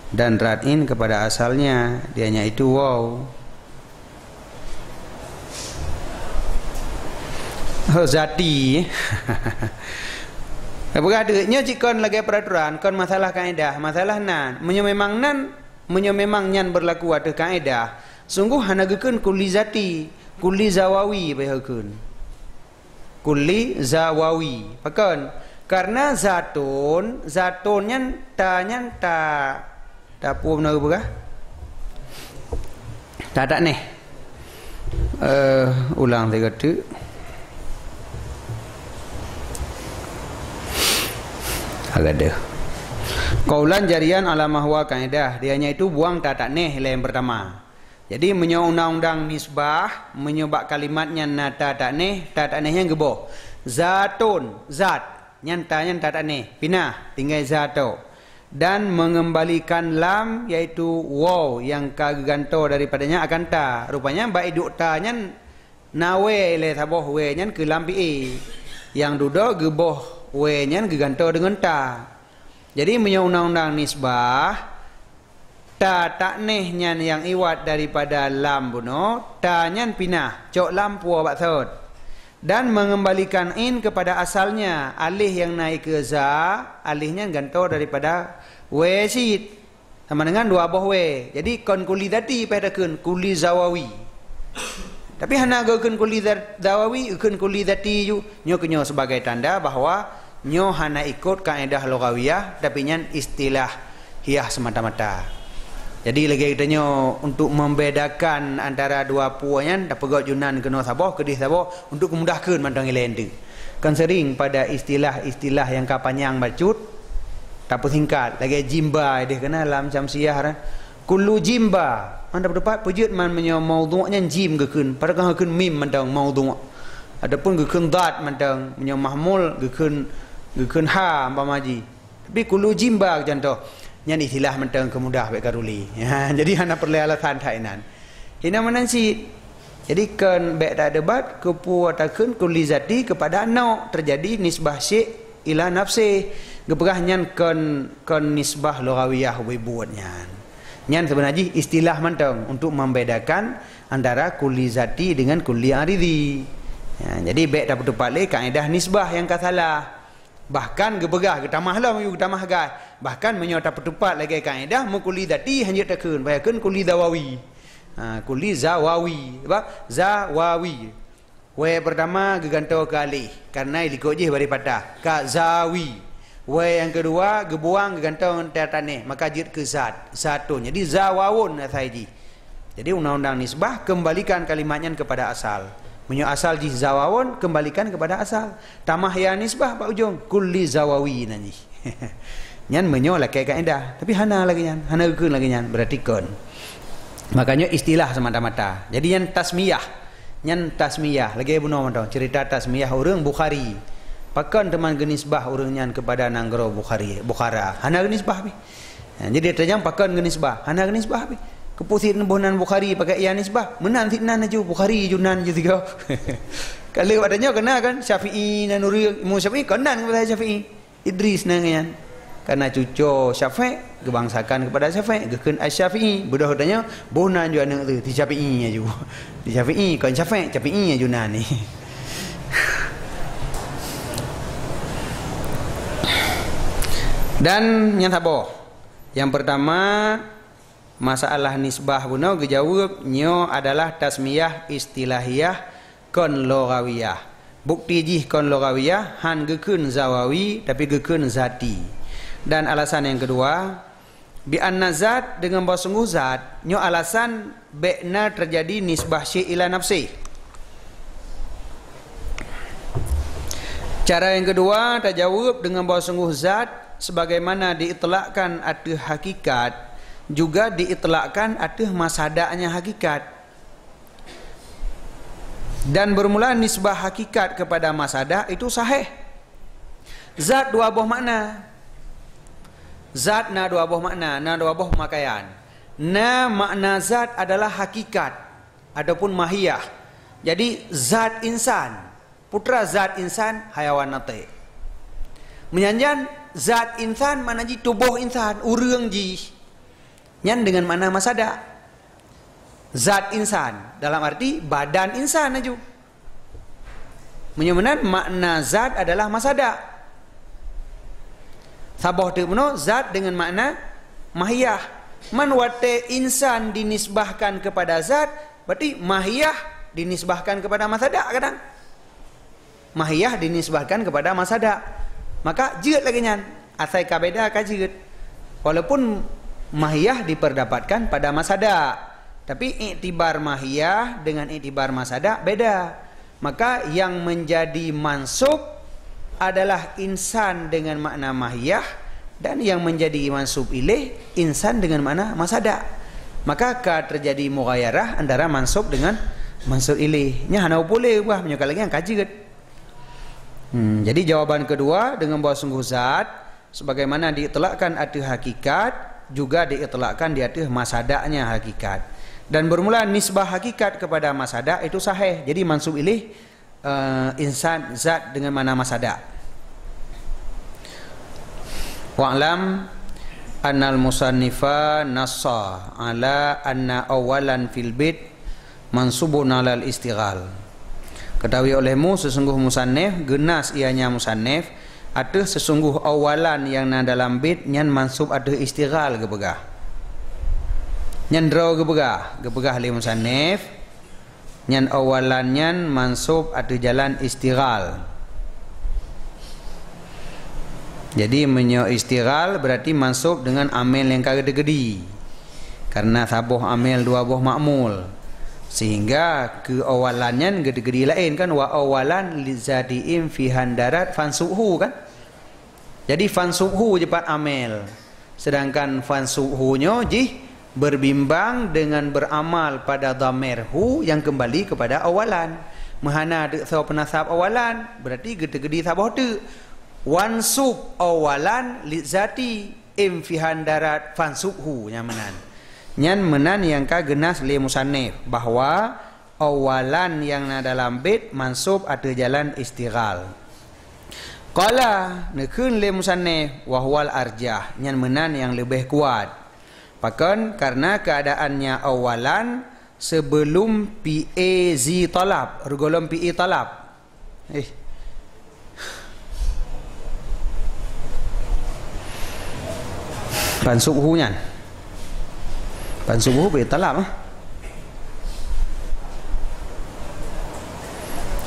dan rad in kepada asalnya, ianya itu waw. Oh, zati. Peugah deuh, nyoe cit kon lagée peuraturan, kon masalah kaedah, masalah nan. Meunyoe memang nan, meunyoe memang nyan beurlaku ateueh kaedah, sunggoh hana geukheun kulli zati, kulli zawawi beh geukheun. Kulli zawawi. Pakon? Karena zatun, zatun nyan ta, nyan ta, ta peue na geupeugah? Ta takneh. Eh, ulang tiga tu. Agak deh. Qaulan jariyan ala ma huwa kaidah, ianya itu buang ta takneh lé yang pertama. Jadi, meunyoe undang-undang nisbah, meunyoe bak kalimat nyan na ta takneh, ta takneh nyan geuboh. Zatun, zat. Nyan ta nyan ta takneh, pinah, tinggai zato. Dan mengembalikan lam, yaitu waw nyang ka geugantoe daripadanya akan ta. Rupanya bak iduek ta nyan na wee lé saboh, wee nyan keu lam pi'é. Nyang dudoe geuboh wee nyan geugantoe deungon ta. Jadi, meunyoe undang-undang nisbah, ta takneh nyan nyang iwat daripada lam bunoe, ta nyan pinah, cok lam puwoe bak sot. Dan mengembalikan in kepada asalnya, aleh nyang na ikeue za, aleh nyan gantoe daripada wee cit. Sama dengan dua boh wee. Jadi, kon kulli zati payah takheun, kulli zawawi. Tapi hana geukheun kulli za-, zawawi, geukheun kulli zati ju. Nyoe keunyoe sebagai tanda bahwa nyoe hana ikot kaedah lughawiyah, tapi nyan istilah hiah semata-mata. Jadi, lagée geutanyoe untuk membedakan antara dua peue nyan, tapeugét ju nan keunoe saboh, keudeh saboh, untuk keumudahkeun mantong ilée eunteuk. Kan sering pada istilah-istilah nyang ka panyang bacut, tapeusingkat, lagée jimba ideh keunan lam Syamsiah, kan. Kullu jimba, man tapeutupat peujeuet man meunyoe maudhu' nyan jim geukheun, padahai geukheun mim mantong maudhu'. Ataupun geukheun dad mantong, meunyoe mahmul geukheun, geukheun ha umpama jih. Tapi kullu jimba contoh, nyan istilah mantong keumudah bék ka ruli. Jadi hana peureulée alasan that inan. Hina meunan cit. Jadi kon bék tadebat keupeue takheun kulli zati keupada anok, teujadi nisbah syai' ila nafsih. Geupeugah nyan kon, kon nisbah lughawiyah ubé buet nyan. Nyan seubeuna jih istilah mantong untuk membedakan antara kulli zati dengan kulli aridhi. Ya, jadi bék tapeuteupat lé kaedah nisbah nyang ka salah. Bahkan geupeugah geutamah lom, yue geutamah gai. Bahkan meunyoe tapeuteupat lagée kaedah meukulli zati hanjeuet takheun, payah kheun kulli zawawi. Ha, kulli zawawi. Apa? Zawawi. Wee pertama geugantoe keu aleh, karena ilikot jih bari patah. Ka zawi. Wee nyang keudua geubuang geugantoe ngon ta takneh, maka jeuet keu zat, zatun. Jadi zawawun asai jih. Jadi, undang-undang nisbah, kembalikan kalimat nyan kepada asal. Meunyoe asal jih zawawon, kembalikan kepada asal. Tamah ya nisbah bak ujong, kulli zawawi nan jih. Nyan meunyoe lakée kaedah. Tapi hana lagée nyan, hana geukheun lagée nyan, berarti kon. Makanya istilah semata-mata. Jadi, nyan tasmiyah. Nyan tasmiyah. Lagée bunoe mantong, cerita tasmiyah ureuëng Bukhari. Pakon teuma geunisbah ureuëng nyan kepada nanggroe Bukhari, Bukhara. Hana geunisbah pih. Ha, jadi, tanyong pakon geunisbah? Hana geunisbah pih. Keupeue sit boh nan Bukhari pakai ya nisbah? Meunan sit nan laju, Bukhari ju nan ju tiga. Kalau watée nyoe keunan kan, Syafi'i nan ureuëng, Imam Syafi'i, kon nan kepada Syafi'i. Idris nan nyan. Karena cuco Syafi' geubangsakan kepada Syafi', geukheun Asy-Syafi'i. Beudôh tanyoe, boh nan ju aneuëk tu, si Syafi'i laju. Si Syafi'i, kon Syafi', Syafi'i laju nan ni. Dan nyang saboh. Yang pertama, masalah nisbah bunoe geujaweueb nyoe adalah tasmiyah istilahiyah kon lughawiyah. Bukti jih kon lughawiyah, han geukheun zawawi, tapi geukheun zati. Dan alasan nyang keudua, bi anna zat, deungon bahwa sungguh zat, nyoe alasan bék na teujadi nisbah syai' ila nafsih. Cara nyang keudua, tajaweueb deungon bahwa sungguh zat sebagaimana diitlakkan ateueh hakikat, juga diitlakkan ateueh masadaknya hakikat. Dan bermula nisbah hakikat kepada masadak itu sahih. Zat dua boh makna. Zat na dua boh makna, na dua boh pemakaian. Na makna zat adalah hakikat. ataupun mahiyah. Jadi, zat insan, putra zat insan, hayawan natik. Meunyan zat insan makna jih tuboh insan, ureuëng jih. Nyan deungon makna masadak. Zat insan, dalam arti badan insan laju. Meunyoe meunan, makna zat adalah masadak. Saboh teuk meunoe zat deungon makna mahiyah. Man watée insan dinisbahkan kepada zat, berarti mahiyah dinisbahkan kepada masadak kadang. Mahiyah dinisbahkan kepada masadak. Maka jeuet lagée nyan. Asai ka beda ka jeuet. Walaupun mahiyah diperdapatkan pada masadak, tapi iktibar mahiyah dengan iktibar masadak beda. Maka yang menjadi mansub adalah insan dengan makna mahiyah, dan yang menjadi mansub ilaih insan dengan makna masadak. Maka ka terjadi mughayarah antara mansub dengan mansub ilaih. Nyan hana puléh ubah, meunyoe ka lagée nyan ka jeuet. Hmm, jadi jawaban kedua, dengan bahwa sungguh zat, sebagaimana diitlakkan ateueh hakikat, juga diitlakkan di ateueh masadaknya hakikat. Dan bermula nisbah hakikat kepada masadak itu sahih. Jadi mansub ilaih, eh, insan, zat dengan makna masadak. Wa'lam annal musannifa nassa ala anna awalan fil bait mansubun alal istighal. Ketahui olehmu, sesungguh musannif, geunas ianya musannif, ateueh sesungguh awalan nyang na dalam bait nyan mansub ateueh istighal geupeugah. Nyan droe geupeugah, geupeugah lé musannif, nyan awalan nyan mansub ateueh jalan istighal. Jadi, meunyoe istighal, berarti mansub dengan amil nyang ka geuteugedi. Karena saboh amil dua boh ma'mul. Sehingga keu awalan nyan geuteugedi laén kan, wa awalan li zati'im fihan darat fansubhu kan? Jadi, fansubhu jipat amil. Sedangkan fansubhu nyoe jih berbimbang dengan beramal pada dhamir hu yang kembali kepada awalan. Meuhana deuk soe peunasab awalan, berarti geuteugedi saboh teuk. Wansub awalan li zati im fihan darat fansubhu, nyan meunan. Nyan meunan nyang ka geunas lé musannif, bahwa awalan nyang na dalam bait mansub ateueh jalan istighal. Qala, neukheun lé musannif, wa huwal arjah, nyan meunan nyang leubeh kuat. Pakon? Karena keadaannya awalan sebelum fi'il zi talab, reugohlom fi'il talab. Eh. Fansubhu nyan. Fansubhu fi'il talab, ah.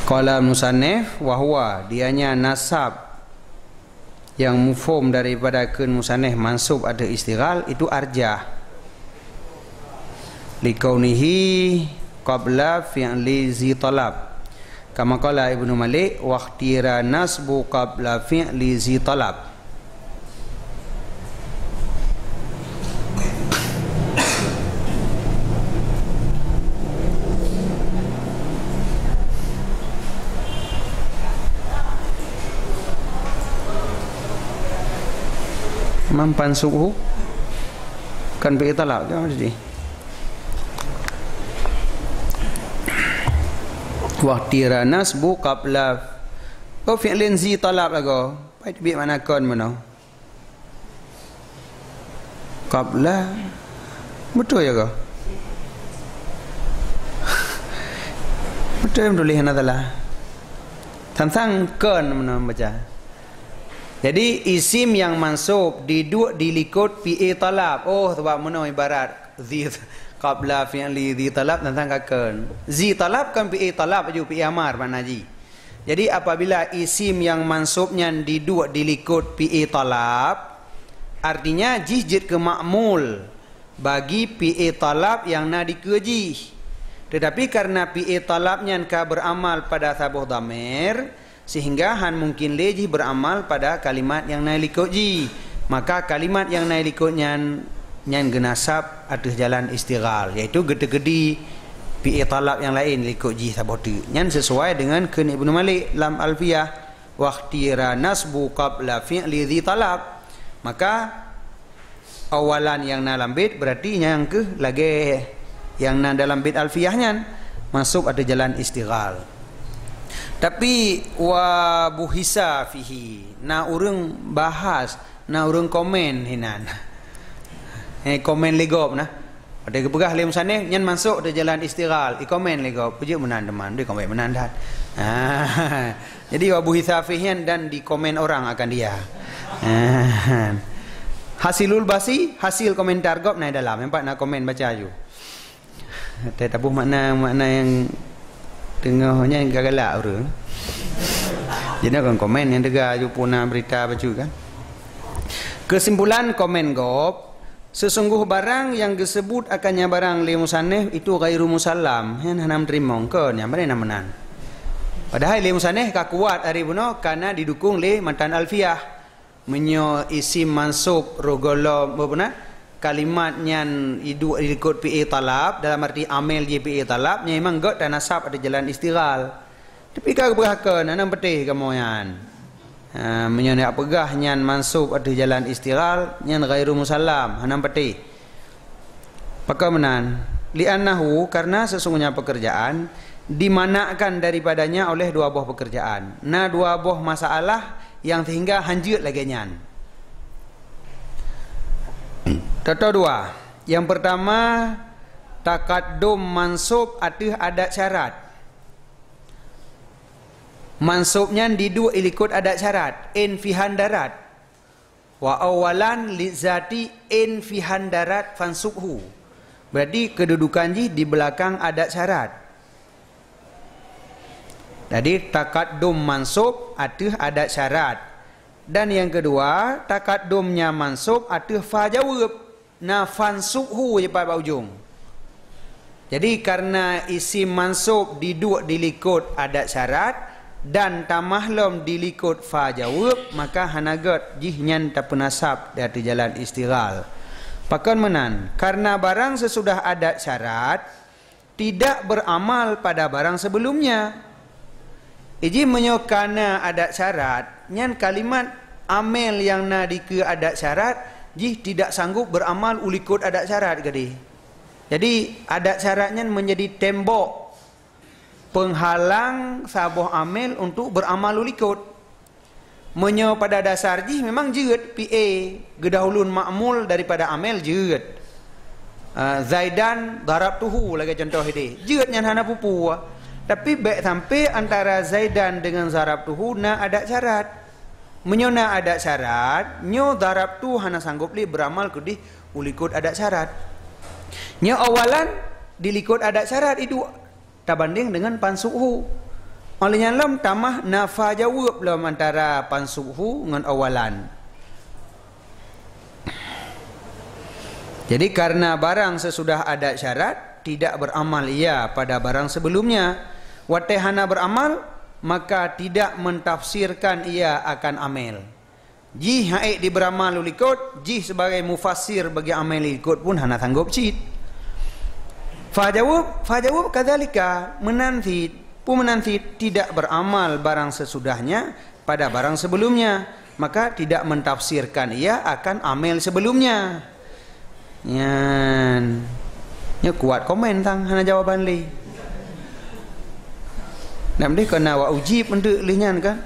Qala musannif, wa huwa, dianya nasab yang mufhum daripada kheun musannif mansub ateueh istighal, itu arjah. Likaunihi qabla fi'li zi talab. Kama qala Ibnu Malik, "Wakhtira nasbu qabla fi'li zi talab." Mampan subhu kan fi'il talab, kan, jadi. Wakhtira nasbu qabla, oh, fi'lin zi talab lagoe. Pai teubiet makna kon meunoe. Qabla. Beutôi ya kah? Beutôi, beutôi hana salah. Tantang kon meunoe baca. Jadi, isim nyang mansub diduek dilikot fi'il talab. Oh, sabab meunoe ibarat zi qabla fi'li zi talab tantang ka kon. Zi talab kan fi'il talab aju, fi'il amar makna jih. Jadi, apabila isim nyang mansub nyan diduek dilikot fi'il talab, artinya jih jeuet keu ma'mul bagi fi'il talab nyang na dikeue jih. Tetapi karena fi'il talab nyan ka beuramal pada saboh dhamir, sehingga han mungkin lé jih beuramal pada kalimat nyang na likot jih. Maka kalimat nyang na likot nyan, nyan geunasab ateueh jalan istighal, yaitu geuteukeudi fi'il talab nyang laén likot jih saboh teuk. Nyan sesuai dengan kheun Ibnu Malik lam Alfiyah, "Wakhtira nasbu qabla fi'li dzi talab." Maka, awalan nyang na lam bait, berarti nyang keuh lagée nyang na dalam bait Alfiyah nyan, mansub ateueh jalan istighal. Tapi wa buhisa fihi, na ureuëng bahas, na ureuëng komen hinan. Eh, komen lé gob na. Ada geupeugah lé musannif, nyan mansub ateueh jalan istighal, ikomen lé gob, peujeuet meunan teuma, deuh komen meunan that. Ah, jadi wa buhisa fihi nyan dan dikomen orang akan dia. Ah. Hasilul basi, hasil komentar gob na dalam, nampak na komen baca aju. Tetapi makna, makna nyang teungoh nyan ka galak ureuëng. Jadi kan komen nyang teuga aju puna berita bacut kan. Kesimpulan komen gob, sesungguh barang yang disebut akannya barang lé musannif itu ghairu musallam, nyan hana meuteurimong, kon nyang bari na meunan. Padahai lé musannif ka kuat ari bunoe karena didukung lé matan Alfiyah. Meunyoe isim mansub roh gohlom, apa na? Kalimat nyan iduek dilikot fi'il talab, dalam arti amel jih fi'il talab, nyan memang gét tanasab ateueh jalan istighal. Tapi ka geupeugah kon, hana peutéh kamoe nyan. Ha, meunyoe nak peugah nyan mansub ateueh jalan istighal, nyan ghairu musallam, hana peutéh. Pakon meunan? Li'annahu, karena sesungguhnya pekerjaan dimanakkan daripadanya oleh dua boh pekerjaan. Na dua boh masalah nyang sehingga hanjeuet lagée nyan. Contoh dua. Yang pertama, takaddum mansub ateueh adat syarat. Mansub nyan diduek ilikot adat syarat, in fihan darat. Wa awwalan li zati in fihan darat fansubhu. Berarti kedudukan jih di belakang adat syarat. Jadi takaddum mansub ateueh adat syarat. Dan yang kedua, takaddumnya mansub ateueh fa jaweueb. Na fansubhu je pat bak ujong. Jadi karena isim mansub diduek dilikot adat syarat dan tamah lom dilikot fa jaweueb, maka hana gét jih nyan tapeunasab di ateueh jalan istighal. Pakon meunan? Karena barang sesudah adat syarat tidak beramal pada barang sebelumnya. Iji meunyoe kana adat syarat, nyan kalimat amel nyang na dikeue adat syarat jih tidak sanggup beramal ulikot adat syarat gadih. Jadi adat syarat nyan menjadi tembok penghalang saboh amel untuk beramal ulikot. Meunyoe pada dasar jih memang jeuet, fi'il geudahulun ma'mul daripada amel jeuet. Ah, Zaidan darabtuhu lagée contoh ideh. Jeuet nyan hana peue-peue. Tapi bék sampai antara Zaidan dengan darabtuhu na adat syarat. Meunyoe na adat syarat, nyoe darabtu hana sanggup lé beramal keudeh ulikot adat syarat. Nyoe awalan dilikot adat syarat iduek tabandeng dengan pansubhu. Óh lheueh nyan lom tamah na fa jaweueb lom antara pansubhu ngon awalan. Jadi karena barang sesudah adat syarat tidak beramal ia pada barang sebelumnya, watée hana beramal, maka tidak mentafsirkan ia akan amel. Jih hana ék diberamal ulikot, jih sebagai mufassir bagi amel likot pun hana sanggob cit. Fa jawab, fa jawab kadzalika, meunan cit, pun meunan cit tidak beramal barang sesudahnya pada barang sebelumnya, maka tidak mentafsirkan ia akan amel sebelumnya. Nyan. Nyoe kuat komen tang hana jawaban lé. Nak meunan keu na wa ujib untuk lheueh nyan kan.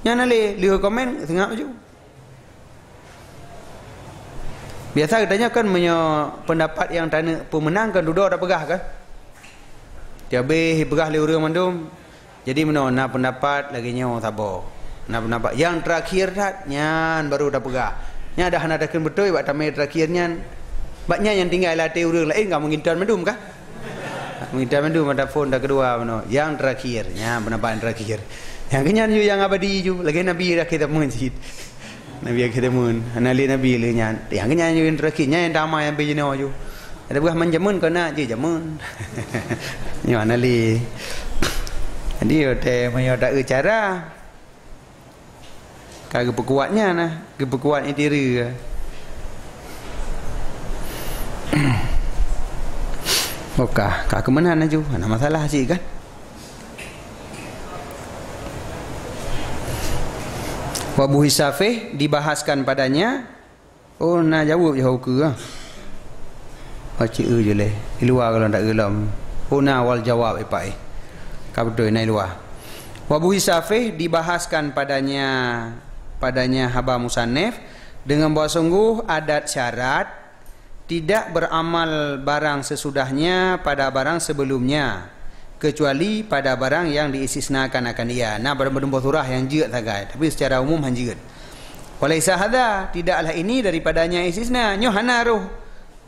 Nyan na lé lheueh komen seungab laju. Biasa geutanyoe kan meunyoe pendapat nyang taneuk peumeunang kan dudoe tapeugah kan. Tiap habéh peugah lé ureuëng mandum. Jadi meunoe na pendapat lagée nyoe saboh. Na pendapat nyang terakhir that nyan baru tapeugah. Nyan dah hana takheun beutôi bak tamé terakhir nyan. Bak nyan nyang tinggai lam até ureuëng laén ka meuginton mandum kah? Meuginton mandum mata phon dah keudua meunoe. Nyang terakhir, nyan pendapat nyang terakhir. Nyang keunyan ju nyang abadi ju, lagée Nabi dah kita peumeun cit. Nabi akhé zaman. Hana lé nabi lé nyan. Nyang nyan nyang terakhir nyan nyang dama nyang beuinoe ju. Ada peugah man jameun keu na jih jameun. Nyoe hana lé. Jadi watée meunyoe taeu cara ka geupeukuat nyan nah, geupeukuat itiri. Oka, ka keumeunan laju, hana masalah cit kan. Wa buhisa fih, dibahaskan padanya. Oh, na jaweueb jih ukeue ah. Baca eu je leh. Di luwa kalau tak gelom. Huna wal jawab ipai. Ka beutôi na di luwa. Wa buhisa fih, dibahaskan padanya, padanya haba musannif dengan bahwa sungguh adat syarat tidak beramal barang sesudahnya pada barang sebelumnya, kecuali pada barang yang diistisnakan akan ia. Nah, pada meudumpoh surah yang jeuet sagai, tapi secara umum han jeuet. Walaisa hadza, tidaklah ini daripadanya istisna. Nyoe hana roh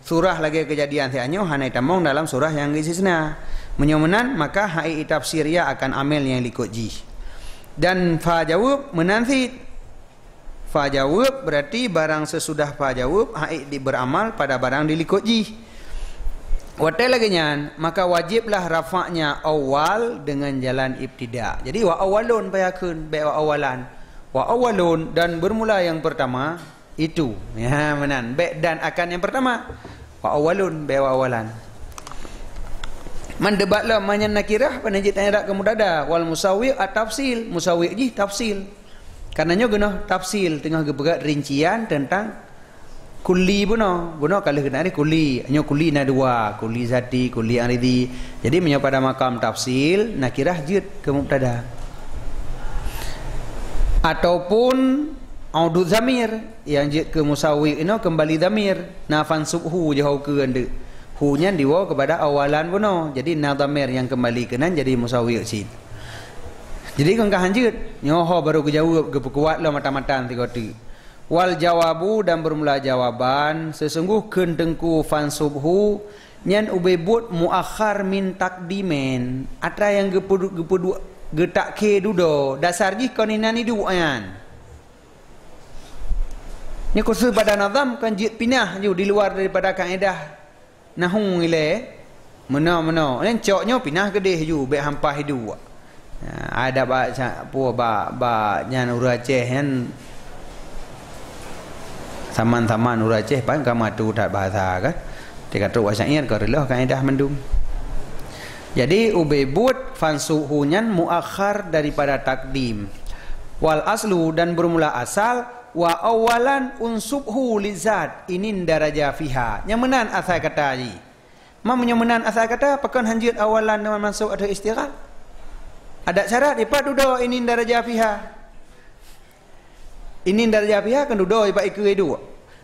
surah lagée kejadian siat nyoe hana itamong dalam surah nyang istisna. Meunyoe meunan, maka hai itafsir ia akan amel nyang likot jih. Dan fa jaweueb meunan cit. Fa jaweueb berarti barang sesudah fa jaweueb hai di beramal pada barang di likot jih. Watée lagée nyan, maka wajiblah rafaknya awal dengan jalan ibtida. Jadi wa awalun payah kheun, bék wa awalan. Wa awalun, dan bermula yang pertama, itu. Ya, meunan. Bék dan akan yang pertama. Wa awalun, bék wa awalan. Man debat lom, manyan nakirah, pada jeuet tanya dak ke mubtada. Wal musawwiq at-tafsil. Musawwiq jih tafsil. Karena nyoe geunoh tafsil, teungoh geupeugah rincian tentang kulli bunoe. Bunoe ka lheueh geutanyoe kulli. Nyoe kulli na dua, kulli zati, kulli aridi. Jadi meunyoe pada makam tafsil, nakirah jeuet ke mubtada. Ataupun audu zamir, nyang jeuet keu musawwiq inoe keumbali zamir. Na fansubhu jih keu andeuk. Hu nyan diwoe keupada awalan bunoe. Jadi na zamir nyang keumbali keunan jadi musawwiq cit. Jadi kon ka han jeuet. Nyoe ho barô geujaweueb, geupeukuat lom mata-mata sigoe teuk. Wal jawabu, dan bermula jawaban, sesungguh kheun teungku fansubhu, nyan ubé buet muakhar min takdimin, atra nyang geupeudu-, geupeudu-, geutakhé dudoe, dasar jih kon inan iduek nyan. Nyoe khusus pada nazam kan jeuet pinah ju di luar daripada kaedah nahu ilée, meunoe-meunoe. Nyan cok nyoe pinah keudeh ju, bék hampah iduek. Ha, ada bak sa-, pue bak, bak nyan ureuëng Aceh nyan saman-saman ureuëng Aceh paih ka matu that bahasa kan. Teuka trok wasyair ka reuloh kaedah mandum. Jadi ubé buet fansubhu nyan muakhar daripada takdim. Wal aslu, dan bermula asal, wa awalan unsubhu lizat inin daraja fiha. Nyang meunan asai kata jih. Ma meunyoe meunan asai kata, pakon han jeuet awalan nyan mansub ateueh istighal? Adat syarat dipat dudoe inin daraja fiha. Inin daraja fiha kan dudoe bak ikeue duek.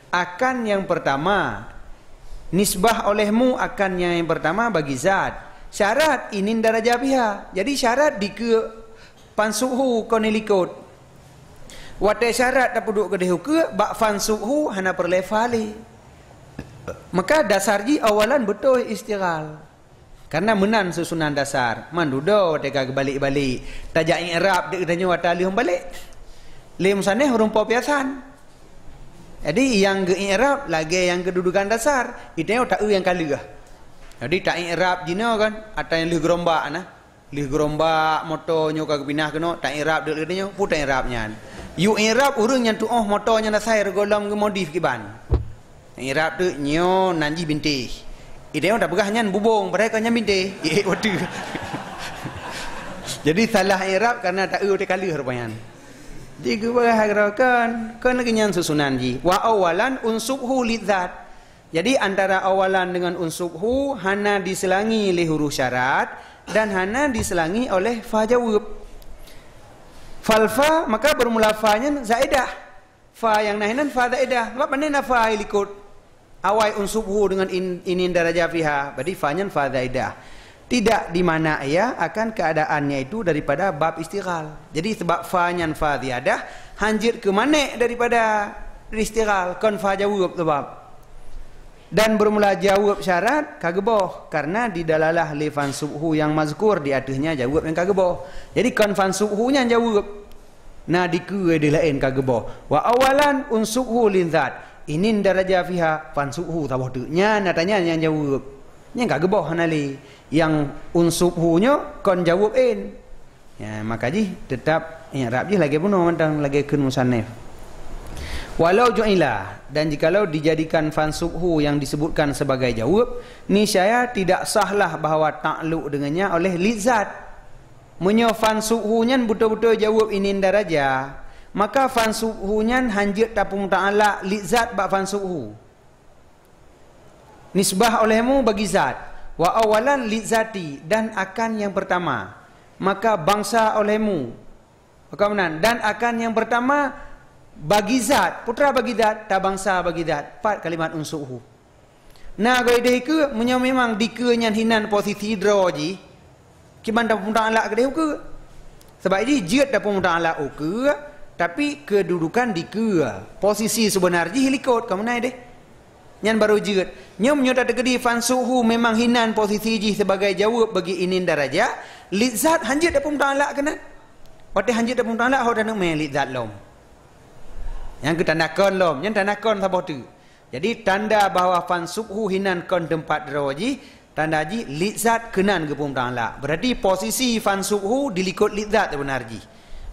Akan nyang pertama, nisbah olehmu akan nyang pertama bagi zat. Syarat inin daraja fiha. Jadi syarat dikeue fansubhu kon ilikot. Watée syarat tapeuduek keudeh ukeue, bak fansubhu hana peureulée fa lé. Maka dasar jih awalan beutôi istighal. Karena meunan susunan dasar. Man dudoe watée ka geubalek-balek. Tajak i'rab deuk tanyoe ata lheueh balek. Lé musannif ureuëng po piasan. Jadi nyang geu-i'rab lagée nyang keududukan dasar. Itanyoe ta-eu nyang ka lheueh. Jadi ta-i'rab jinoe kan, ata nyang lheueh geurombak na. Lheueh geurombak moto nyoe ka geupinah keunoe, ta-i'rab deuk lagée nyoe, peue ta-i'rab nyan. Yue i'rab ureuëng nyang tuoh moto nyan asai reugohlom geumodif kiban. I'rab teuk nyoe nan jih bintéh. Itanyoe tapeugah nyan bubông, padahai kon nyan bintéh. Ék watée. Jadi salah i'rab karena ta-eu watée ka lheueh rupa nyan. Jadi geupeugah keudroe kon, kon lagée nyan susunan jih. Wa awalan unsubhu lizat. Jadi antara awalan dengan unsubhu hana diseulangi lé huruf syarat dan hana diseulangi oleh fa jaweueb. Fal fa, maka bermula fa nyan zaidah. Fa nyang na hinan fa zaidah. Sebab pane na fa ilikot. Awai unsubhu dengan in, inin daraja fiha. Berarti fa nyan fa zaidah. Tidak dimana ia akan keadaannya itu daripada bab istighal. Jadi sebab fa nyan fa ziyadah, han jeuet keu manék daripada istighal, kon fa jaweueb sebab. Dan bermula jaweueb syarat ka geuboh, karena didalalah lé fansubhu nyang mazkur di ateuehnya jaweueb nyang ka geuboh. Jadi kon fansubhu nyan jaweueb. Na dikeue deuh laén ka geuboh. Wa awalan unsubhu lizat. Inin daraja fiha fansubhu saboh teuk. Nyan na tanya nyang jaweueb. Nyang ka geuboh hana lé. Nyang unsubhu nyoe kon jaweueb in. Ya, maka jih tetap i'rab jih lagée bunoe mantong lagée kheun musannif. Walau ju'ila, dan jikalau dijadikan fansubhu yang disebutkan sebagai jaweueb, niscaya tidak sahlah bahwa ta'alluq dengannya oleh lizat. Meunyoe fansubhu nyan beutôi-beutôi jaweueb inin daraja, maka fansubhu nyan han jeuet tapeumuta'alak lizat bak fansubhu. Nisbah olehmu bagi zat. Wa awalan li zati, dan akan yang pertama. Maka bangsa olehmu. Maka meunan, dan akan yang pertama bagi zat. Peue teuma bagi zat, tabangsa bagi zat. Pat kalimat unsubhu. Na goe deh keue, meunyoe memang dikeue nyan hinan posisi droe jih, kiban tapeumuta'alak keudeh ukeue. Sabab jih jeuet tapeumuta'alak ukeue, tapi kedudukan dikeue. Posisi sebenar jih likot, ka meunan deh. Nyan baru jeuet. Nyoe meunyoe tateukeudi fansubhu memang hinan posisi jih sebagai jaweueb bagi inin daraja, li zat hanjeuet tapeumuta'alak keunan. Watée hanjeuet tapeumuta'alak, ho taneuk mé li zat lom. Nyan keu tanda kon lom, nyan tanda kon saboh teuk. Jadi, tanda bahwa fansubhu hinan kon teumpat droe jih, tanda jih li zat keunan geupeumuta'alak. Berarti posisi fansubhu dilikot li zat sebenar jih.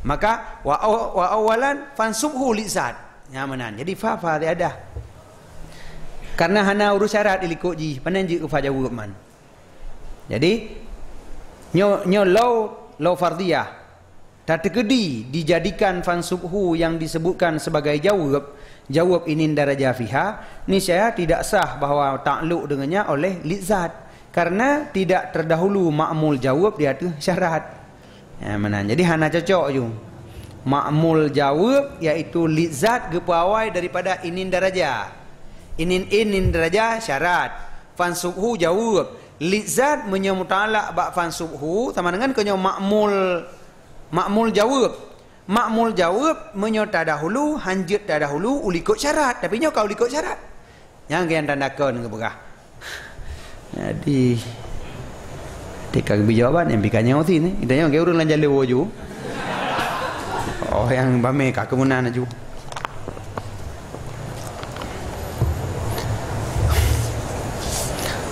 Maka, wa aw-, wa awalan fansubhu li zat. Nyan meunan. Jadi, fa, fa ziyadah. Karena hana ureuëng syarat dilikot jih, panan jeuet keu fa jaweueb man. Jadi, nyoe, nyoe lau, lau fardhiyah. Tateukeudi dijadikan fansubhu yang disebutkan sebagai jaweueb, jaweueb inin daraja fiha, niscaya tidak sah bahwa takluk dengannya oleh li zat, karena tidak terdahulu ma'mul jaweueb di ateueh syarat. Ya, meunan. Jadi hana cocok ju. Ma'mul jaweueb yaitu li zat geupeuawai daripada inin daraja. Inin, inin daraja syarat. Fansubhu jaweueb. Li zat meunyoe muta'alak bak fansubhu, sama dengan keu nyoe ma'mul, ma'mul jaweueb. Ma'mul jaweueb meunyoe tadahulu, hanjeuet tadahulu ulikot syarat, tapi nyoe ka ulikot syarat. Nyang keu nyang tanda kon geupeugah. Jadi, tika geubi jawaban nyang pika nyoe sini. Ida nyoe keu ureuëng lam jalur ju. Oh, nyang bamé ka keumunan ju.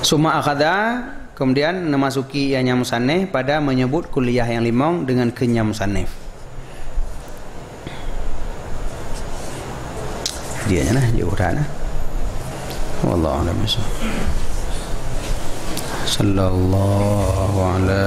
Summa akhadha, kemudian memasuki ianya musannif pada menyebut kulliyah yang limong dengan kenyam musannif. Dia nya lah, dia urat lah. Wallahu a'lam bishawab. Sallallahu ala